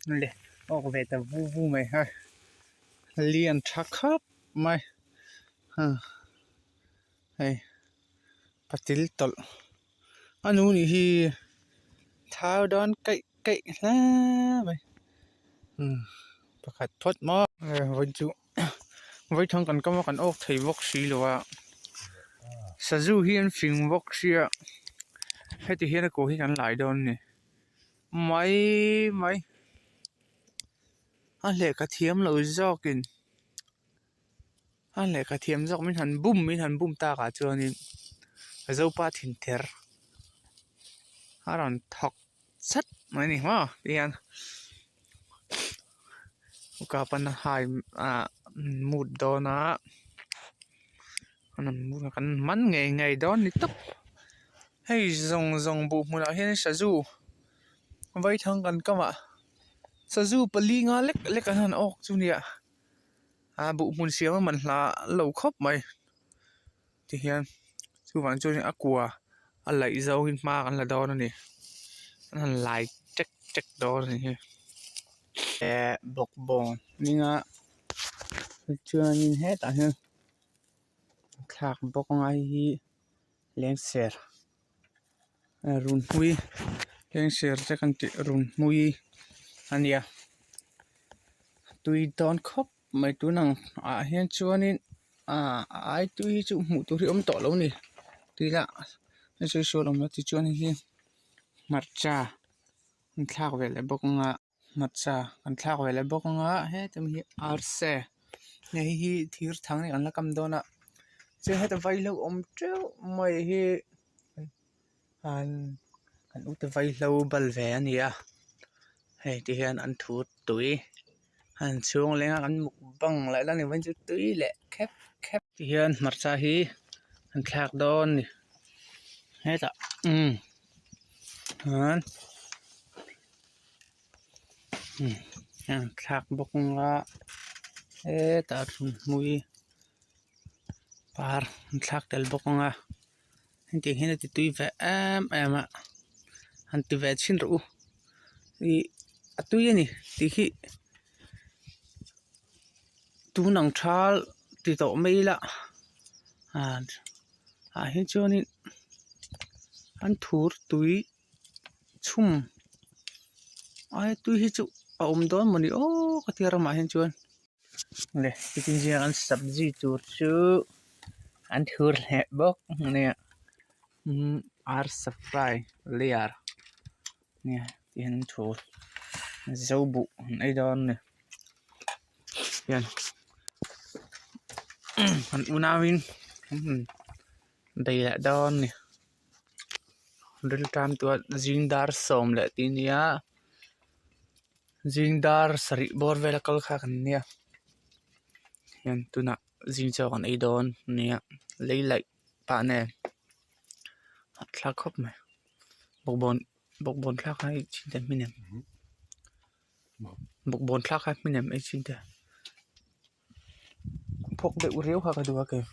Le awk ve ta vu vu mai hei lian tha khawp mai hei patil tawlh a nu nih hi thau dawn kaih kaih hle mai pakhat phawt maw vawi chu vawithang kan kam a kan awk thei bawk si lo a sazu hi an fing bawk sia heti hian a kawr hi kan lai dawn a ni. Mai mai a lehkha thiam lo zawkin a lehkha thiam zawk min han bum min han bum takah chuanin zopa thinter a rawn thawk chat mai a ni maw tihian kapa na hai ah mut dawn a. Kan man ngei ngei dawn ni tawp hei zawng zawng buh hmunah hian sazu vaithang kan kam ah sazu pali nga lek lek an han awk chu nia ah buh hmun siam a man hla lo khawp mai tihian chuvang chuan a kua a laih zawngin hma kan la dawn a ni an han lai tek tek dawn a ni hi eh bawkbawn hminga chuanin hetah hian. Thlak bawk anga hei hi lengser runhmui lengser te kan tih runhmui a nia tui dawn khawp mai tun ang ah hian chuanin ah a ai tui hi chu hmuh tur hi awm tawh lo a ni tui lah sawi sawi awm lo tichuan hei hi hmarcha an thlak ve leh bawk anga. Hmarcha kan thlak ve leh bawk anga heta mi hi arse hei hi thir thang an la kam dawn a chuan heta vaihlo awm teuh mai hi an kan ute vaihlo bal ve a ni a hei ti hian an thu tui a han chhung leng a kan mukbang leh la ni mai chu tui leh khep khep ti hian hmarcha hi an thlak dawn a ni hetah umm chuan. Thlak bawk anga hetah thunhmui par an thlak tel bawk anga hetiang hian a ti tui ve em em a han ti ve chhin rawh u ih a tui a ni tih hi tun ang thal ti tawh mai ila ah hi chuanin an thur tui. Chhum ai tui hi chu a awm dawn mawni aw ka tia ramah hian chuan le titin zinga an sabzi tur chu an thur hleh bawk ania umm arsa fry layer nia ti hian an thur zo buh an ei dawn a ni hian an unauin bei leh dawn a ni. Rilṭam chuan zing dar sawm leh tih a ni a zing dar sarih bawr vela kal kha kan nia hian tunah zing chaw kan ei dawn a nia lei laih pah nen hahthlak khawp mai bawkbawn bawkbawn thlak kha ei chhin teh hmin em bawkbawn thlak kha hmin em ei chhin teh. Phawk deuh riau kha ka duh a kei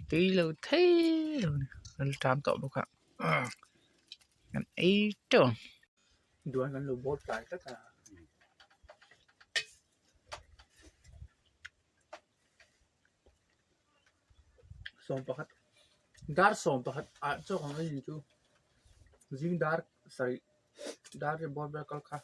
tui lo thei lo a ni an ṭam tawh bawk a an ei ṭeuh ang duan an lo bawl tlai tlat a. Sawmpakhat dar sawmpakhat ah chaw ang a in chu zing dar sarih dar ri bawr vel kal kha.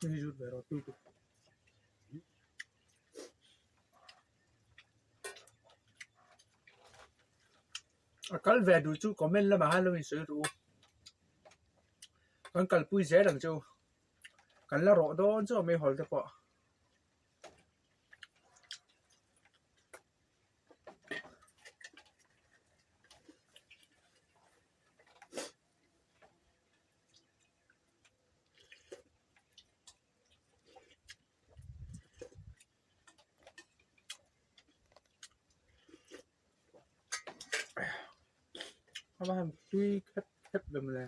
Hei zut ve rawh tui tur. A kal ve duh chu comment lamah khan lo insawi rawh u. Kan kalpui zel ang chu. Kan la rawh dawn chu a meihawl te pawh. A va han tui khep khep ve mawle.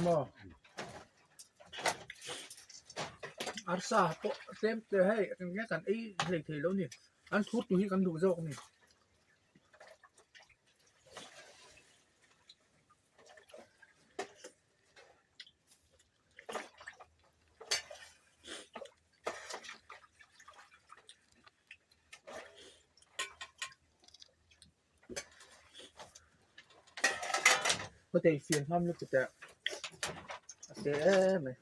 Maw arsa pawh tlem te hei eng nge kan ei hlei thei lo a ni an thur tur hi kan duh zawk a ni. Hotei fian hmam lutuk teh a te em mai.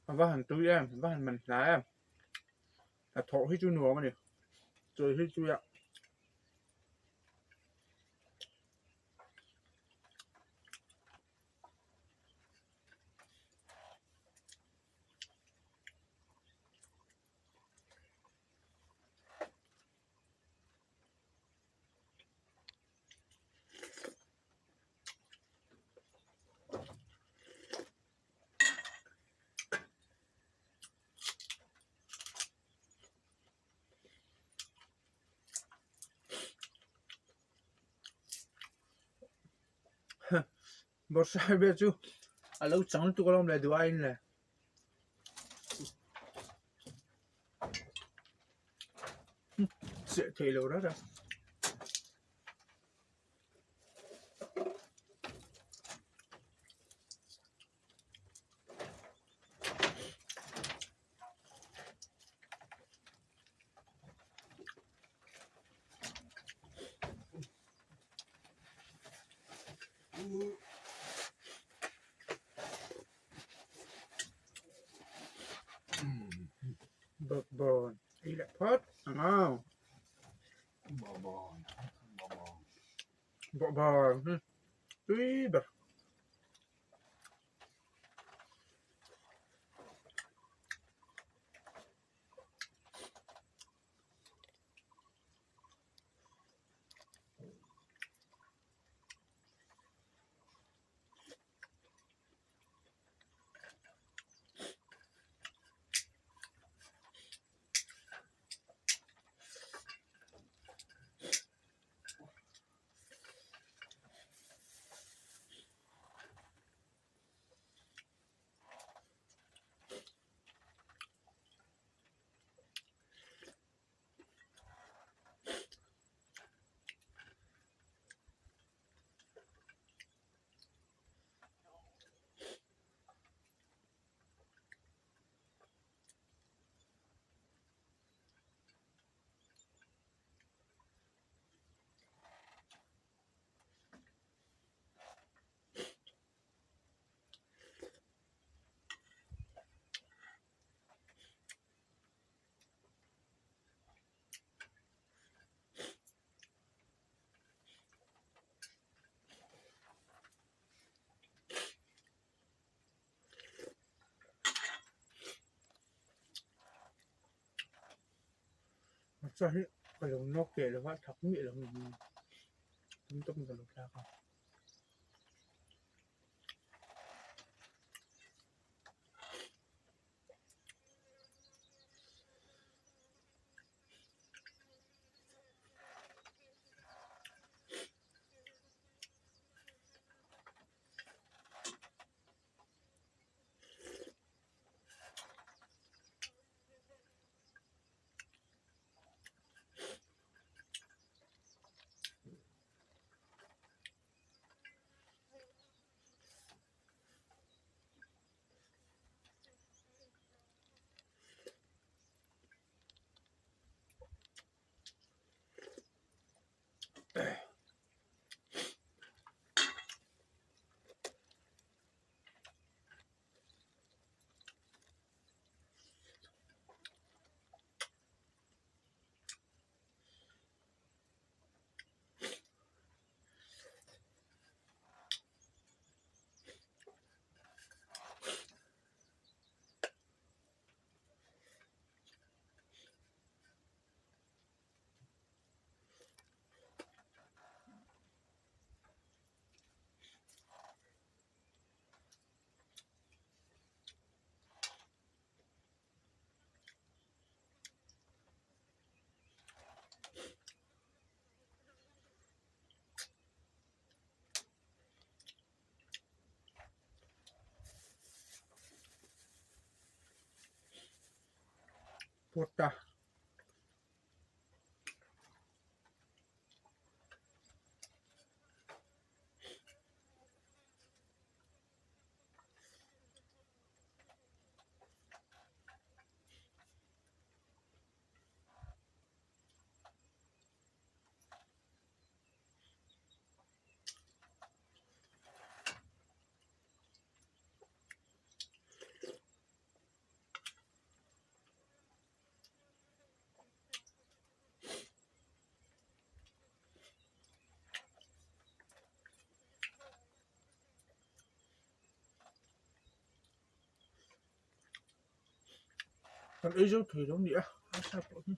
A va han tui em a va han man hla em hnathawh hi chu nuam a ni chawi hi chu a. Bawrhsai vel chu a lo chang lutuk alawm le duh aiin le. Chiah theih loh reuh reuh. Bawkbawn ei leh phawt ang aw. Bawkbawn bawkbawn. Bawkbawn tui ber. Hmarcha hi ka lo nawk teh lo va thak miah lo tam tak in ka lo thlak a. Pawt a. Kan ei zo thei lo ni a nasa pawh hi.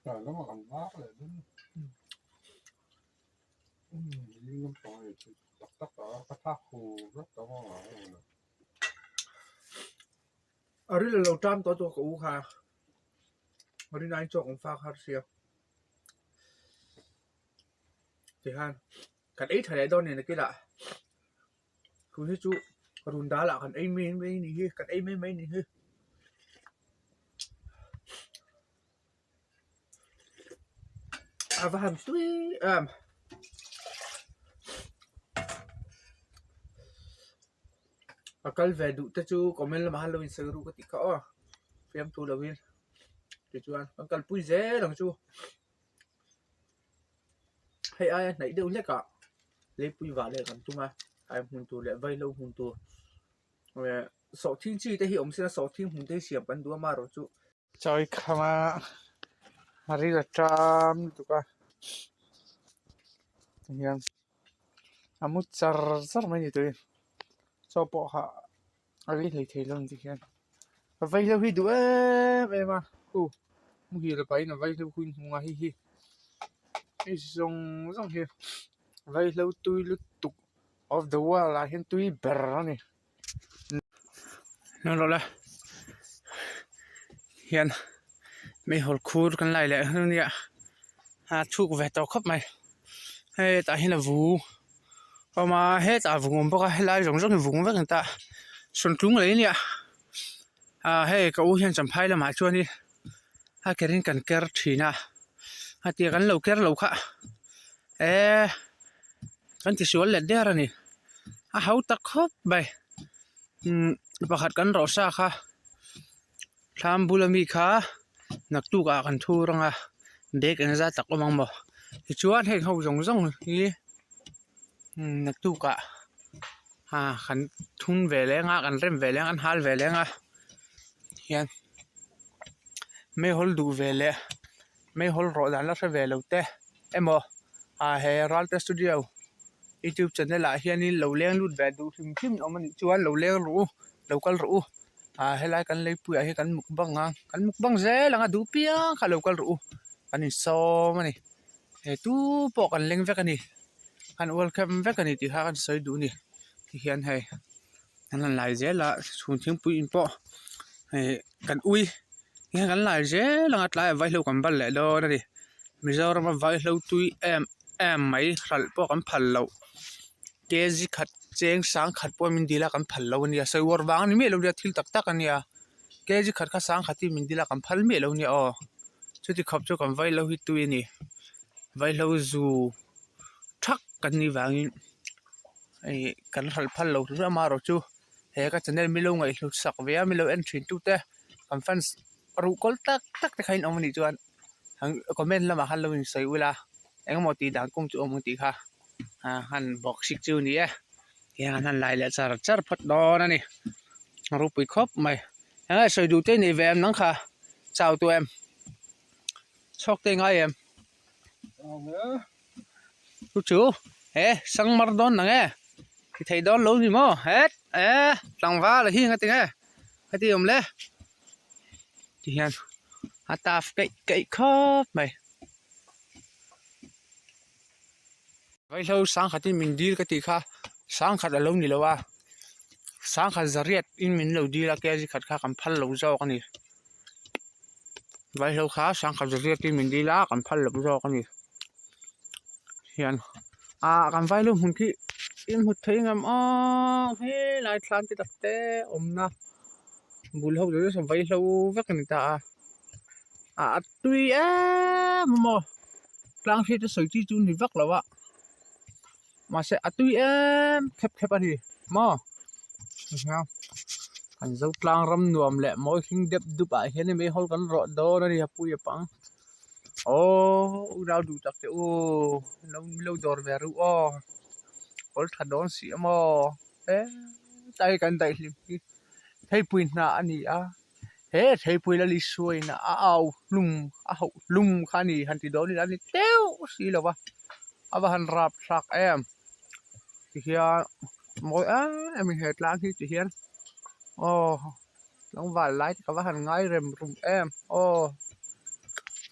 A ril a lo ṭam tawh chu ka u kha a rinaiin chaw kan fak har sia tihian kan ei ṭha leh dawn nen nakinah tun hi chu run dalah kan ei mai mai ni hi kan ei mai mai ni hi. A va han tui em a kal ve duh te chu comment lamah han lo insawi ru ka tih kha aw fiamthu lovin tichuan kan kalpui zel ang chu hei aia hnaih deuh hlek ah leipui vah leh kan tum a ai hmun tur leh vaihlo hmun tur eh sawhthing chi te hi awm sela sawhthing hmun te hi siam kan duh a amaherawhchu. Chawi khama a ril a ṭam lutuk a tihian a mu char char mai ni turin chaw pawh hah a rei hlei thei lo ang tihian a vaihlo hi duh em em a hu muhil pahin a vaihlo hun hmung a hei hi hei zawng zawng hi vaihlo tui lutuk of the world ah hian tui ber a ni. Hian meihawl khur kan lai leh hlun nia a chhuk ve tawh khawp mai hei tah hian a vu a awm a hetah a vung a awm bawk a helai zawng zawng hi vung vek a ni ta sawntlung lei ania ah hei ka u hian champhai lamah chuanin a ker in kan ker thin a hetiang kan lo ker lo kha. Eee kan tisual let der a ni a ho tak khawp mai umm pakhat kan rawh sa kha thlam bula mi kha naktuk ah kan thur ang a bag engzat tak awm ang maw tichuan heng ho zawng zawng hi umm naktuk ah ah kan thun ve leng a kan rem ve leng a kan hal ve leng a hian meihawl duh ve leh. Meihawl rawh dan la hre ve lo te emaw ah he Ralte Studio youtube channel ah hianin lo leng lut ve duh hrim hrim awm anih chuan lo leng rawh u lo kal rawh u ah helai kan leipuiah hian kan mukbang a kan mukbang zel ang a duh piang kha lo kal rawh u kan insawm a ni he tu pawh kan leng vek a ni kan welcome vek a ni tih kha kan sawi duh a ni tihian hei an han lai zel a chhun thingpui in pawh hei kan ui hian kan lai zel ang a tlaiah vaihlo kan bal leh dawn a ni Mizoram a vaihlo tui em em mai hralh pawh kan phal loh kg khat cheng sang khat pawh min dil a kan phal lo a nia sawi uar vang a ni miah lo nia thil tak tak a nia kg khat kha sang khat hi min dil a kan phal miah lo nia aw chuti khawp chu kan vaihlo hi tui a ni vaihlo zu thak kan nih vangin ih kan hralh phal lo hrim amaherawh chu he ka channel milo ngaihhlut sak ve a milo en thin tu te kan fans ruhkawl tak tak te kha in awm anih chuan comment lamah khan lo in sawi ula engemaw tih dan kawng chu awm ang tih kha ah han bawk sik chu ni e tiang an han lai leh char char phawt dawn a ni a ropui khawp mai eng nge sawi duh te nei ve em nang kha chau tawh em chhuak te ngai em. Chu chu he sangmar dawn nang e ti thei dawn lo ni maw het e tlangval a hi nga tinge heti awm le ti hian a taf keih keih khawp mai vaihlo sangkhat in min dil ka tih kha sangkhat alo ni lo a sangkhat zariat in min lo dil a kg khat kha kan phal lo zawk a ni. Vaihlo kha sangkhat zariat in min dil a kan phal loh zawk a ni hian ah kan vaihlo hmun khi in hmu thei ngam aw helai thlam te tak te awmna bul ho chu saw vaihlo vek a ni ta a ah a tui em a maw tlang hriat a sawi chi chu ni vak lo a. Mahse a tui em khep khep a ni maw kan zo tlang ram nuam leh mawi hring dep dup ah hian hei meihawl kan rawh dawn a ni a pui a pang aww u rau duh tak te u lo lo dawr ve reuh aw hawl tha dawn si a maw hetlai hi kan daihlim hi theipui hnah a ni a. He theipui la Lisuain a au hlum a hauh hlum kha a ni han ti dawn ila a ni teuh si lo va a va han rap thlak em tihian mawi em em in he tlang hi tihian aw tlangval lai te ka va han ngai rem rum em aw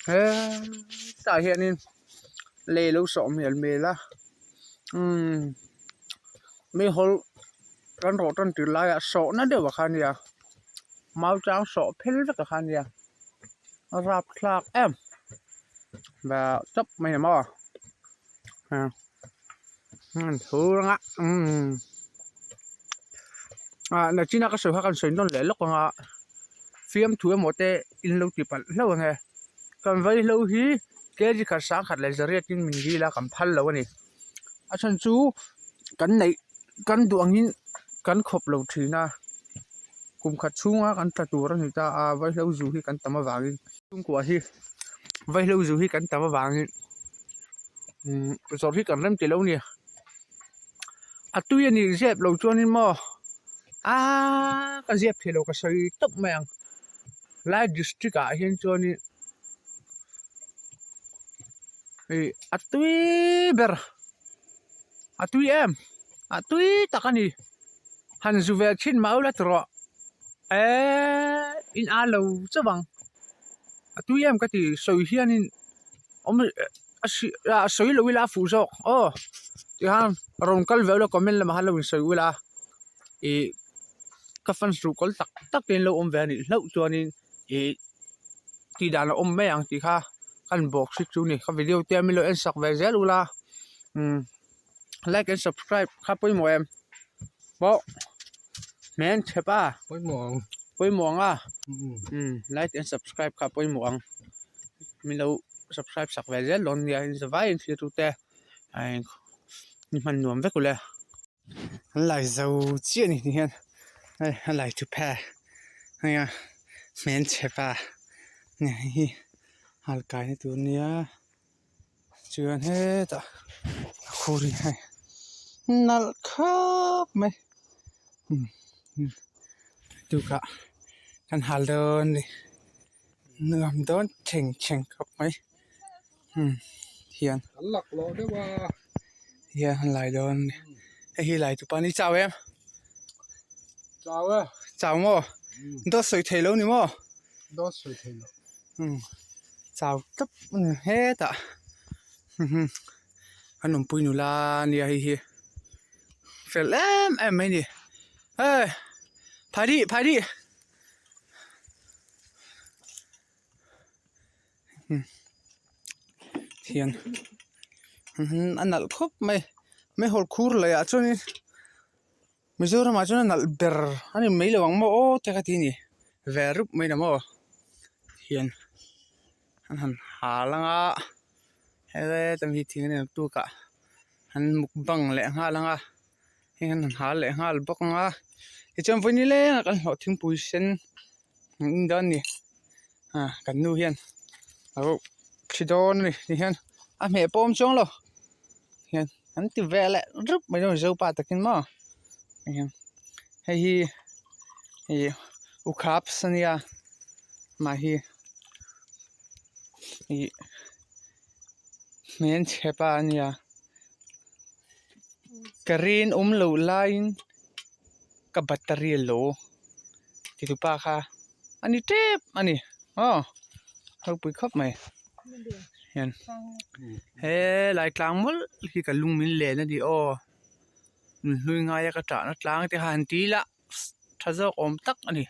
hetah hianin lei lo sawh hmel hmel a umm meihawl kan rawh tan tir laiah sawhna deuh a kha nia mau chang sawh phel vek a kha nia a rapthlak em bah chawp mai a maw an thur anga umm ah nachina ka sawi kha kan sawi nawn leh lawk anga fiamthu emaw te in lo ti palh hlauh ang e kan vaihlo hi kg khat sangkhat leh zariat in min dil a kan phal lo a ni a chhan chu kan neih kan duh angin kan khawp lo thin a kum khat chhunga kan tla tur a ni ta a vaihlo zu hi kan tam avangin chhungkua hi vaihlo zu hi kan tam avangin umm zawrh hi kan rem ti lo a ni a tui a nih zep lo chuanin maw aaa ka zep thei lo ka sawi tawp mai ang lai district ah hian chuanin ih a tui ber. A tui em? A tui tak a ni. Han zu ve thin mah ula ti rawh. Eee in a lo chauh ang. A tui em ka ti sawi hianin awm a a sawi lo ila a fuh zawk aw tihian rawn kal ve ula comment lamah khan lo insawi ula ih ka fans ruhkawl tak tak te in lo awm ve a nih hlauh chuanin ih tih dan a awm mai ang tih kha ka han bawk hrik chu a ni ka video te min lo en sak ve zel ula umm like and subscribe kha pawimawh em pawh hmel chhe pa pawimawh ang pawimawh ang a umm like and subscribe kha pawimawh ang min lo subscribe sak ve zel dawn nia in zavaiin thlir tu te. Ni hman nuam vek ule. An lai zo chiah a ni ti hian hei a lai thu phe hei a hmelchhe pa hei hi hal kai na tur ania chuan hetah a khur hi hei nalh khawp mai tukah kan hal dawn a ni nuam dawn thleng thleng khawp mai. Hmm hian an lak lawh deuh a hian an lai dawn a ni hei hi lai tupa ni chau em chau e chau maw dawt sawi thei lo ni maw dawt sawi thei lo hmm chau tawp a ni hetah an awmpui nula ania hei hi fel em em mai a ni hei phai dih phai dih. Hian a nalh khawp mai meihawl khur leh ah chuanin Mizoram ah chuan a nalh ber a ni mai lo ang maw aw te ka ti a ni ve rup mai la maw hian an han hal ang a heta mi thing an tuk ah an mukbang leh nghal ang a heng an han hal leh nghal bawk ang a tichuan vawi nileng a kan hlawh thingpui sen. Eng dawn ni ah kan nu hian alo thi dawn a ni ti hian a hmeh pawm chuang lo hian an ti ve leh rup mai dawn mizo pa takin maw hian hei hi ih ukhap ania mah hi ih hmelchhe pa ania ka rinawm loh laiin. Ka battery a lo ti tu pa kha a ni tep a ni aw ropui khawp mai hian helai tlang mawlh hi ka lung min len a ni aw nunhlui ngaia ka tahna tlang te kha han ti ila tha zawk awm tak a ni.